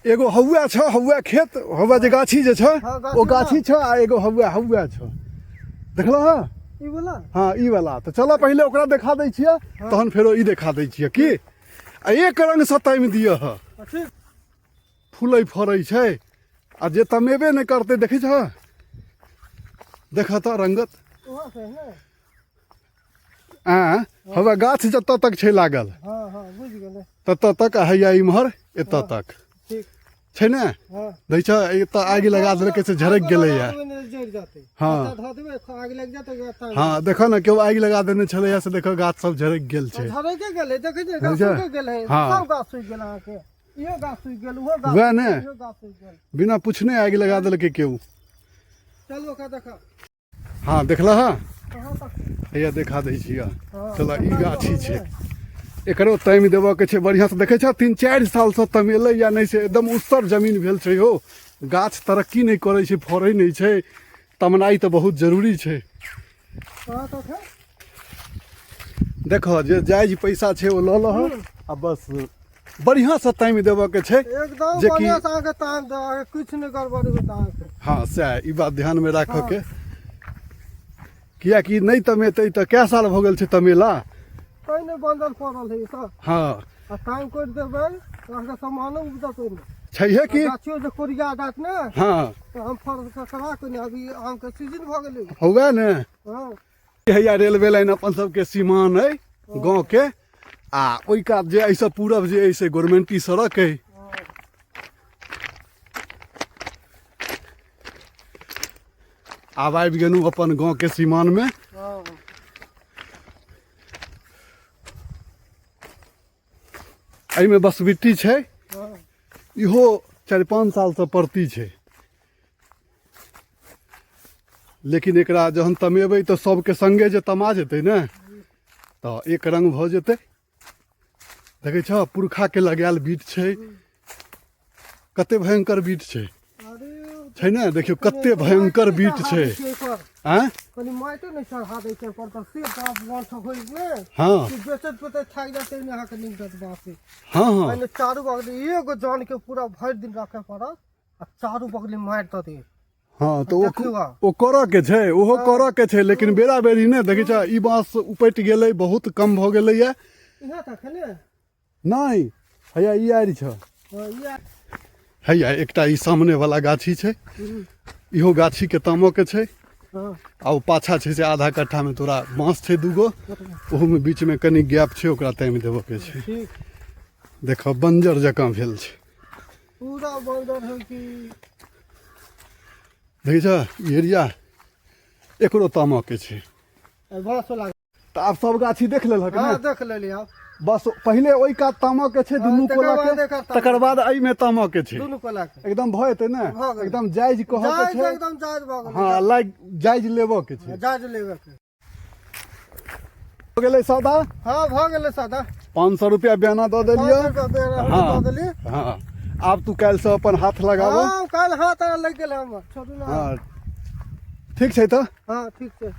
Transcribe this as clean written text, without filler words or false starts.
एगो हौआ छ हौआ खेत हौआ जे गाछी जे छ हाँ, गाछी ओ गाछी छ आ एगो हौआ हौआ छ देखलह हँ ई वाला हँ ई वाला तऽ चलऽ पहिले ओकरा देखा दै छियै तहन फेरो ई देखा दै छियै की आ एक रङ्गसँ तामि दिअ ह ठीक फूलै फड़ै छै आ जे तमेबे नहि करतै देखै छह देखऽ तऽ रङ्गत वहाँ से है ने आँ हवा गाछ जतऽ तक छै लागल हाँ हाँ बुझि गेलै ततऽ तक आ हैया इम्हर एतऽ तक ठीक छै ने हाँ दै छ एतऽ आगि लगा देलकै से झरकि गेलैया जरि जेतै हाँ। एतऽ धऽ देबै आगि लागि जेतै एतऽ हँ देखऽ ने केओ आगि लगा देने छलैया से देखऽ गाछ सब झरकि गेल छै झरके गेलै देखै छियै गाछ बुझलियै? सुखि गेलै हाँ। सब गाछ सुखि गेल अहाँके इहो गाछ सुखि गेल ओहो गाछ वएह ने इहो गाछ सुखि गेल बिना पूछने आगि लगा देलकै केओ चलू ओकरा देखऽ हँ देखलह हँ कहाँ तक हैया देखा दै छियै हँ, चल ई गाछी छै हँ। एकरो तामि देबऽ के छै बढ़िआँसँ देखै छह 3-4 सालसँ तमेलै या नहि से एकदम उस्सर जमीन भेल छै यौ गाछ तरक्की नहि करै छै फड़ै नहि छै तमनाइ तऽ बहुत जरूरी छै कहाँ तक है देखऽ जे जायज पैसा छै ओ लऽ लह आ बस बढ़िआँसँ तामि देबऽ के छै एकदम जे कि बढ़िआँ से अहाँके ताम देब अहाँके किछु नहि गड़बड़ी होत अहाँके हँ सएह ई बात ध्यानमे राखऽ के किएकि नहि तमेतै तऽ कए साल भऽ गेल छै तमेला तैँ नहि बन्दर पड़ल है सर हँ आ टाइम करि देबै तऽ अहाँके सामानो उपजत ओहिमे छैहे की गाछियो जे कोरिया जायत ने हँ तऽ हम फड़ ककरा कोनी अभी आमके सीजन भऽ गेलै हौवे ने हँ हैया रेलवे लाइन अपन सबके सीमान अइ गाँवके आ ओहि कात जे एहिसँ पूरब जे अइ से गोरमेंटी सड़क अइ आब आबि गेलहुँ अपन गाँवके सीमानमे हँ एहिमे बसबिट्टी छै हँ इहो 4-5 सालसँ परती छै लेकिन एकरा जहन तमेबै तऽ सबके संगे जे तमा जेतै ने तऽ एक रंग भऽ जेतै देखै छह पुरखाके लगायल बीट छै कते भयंकर बीट छै अरे छै ने देखियौ कते भयंकर बीट छै आँय कनि माटि नहि चढ़ा दै छै पर तऽ से बाप बाँस होइ ने हँ कि बेचैत बेचैत थाकि जेतै ने अहाँके निकलत बाँस हँ हँ पहिने चारू बगल एगो जान के पूरा भरि दिन रखय पड़त आ चारू बगली मारि दऽ दे हँ तऽ ओ देखियौ आब। ओ करऽ के छै ओहो करऽ के छै लेकिन बेरा बेरी ने देखै छ ई बाँस उपटि गेलै बहुत कम भऽ गेलैया इहाँ तक है ने नहि हैया ई आरि छ हँ, ई आ- हैया एकटा ई सामने वाला गाछी छै इहो गाछी के तामऽ के छै हँ आ ओ पाछा छै से आधा कट्ठा मे तोरा बाँस छै दूगो ओहू मे बीच मे कनि गैप छै ओकरा तामि देबऽ के छै ठीक देखऽ बंजर जकाँ भेल छै पूरा बंजर है कि देखै छ ई एरिया एकरो तामऽ के छै बाँस वाला तऽ आब सब गाछी देख लेलहक हाँ ने देख लेली आब बस पहिले ओहि कात तामऽ के छै दुनू तकर कोला बाद के एकर तामऽ। तकर बाद एहिमे तामऽ के छै दुनू कोला के एकदम भऽ जेतै ने भऽ गेलै। एकदम जायज कहऽ के जायज छै एकदम जायज भऽ गेलै हँ लाइक जायज लेबऽ के छै जायज लेबे के भऽ गेलै सौदा हाँ भऽ गेलै सौदा 500 रुपया बयाना दऽ देलियै 500 रुपया बेना हाँ दऽ देली हाँ आब तू काल्हिसँ अपन हाथ लगाबऽ हाँ काल्हि हाथ लागि गेल हमर छोड़ू ना हाँ ठीक छै तऽ हाँ ठीक छै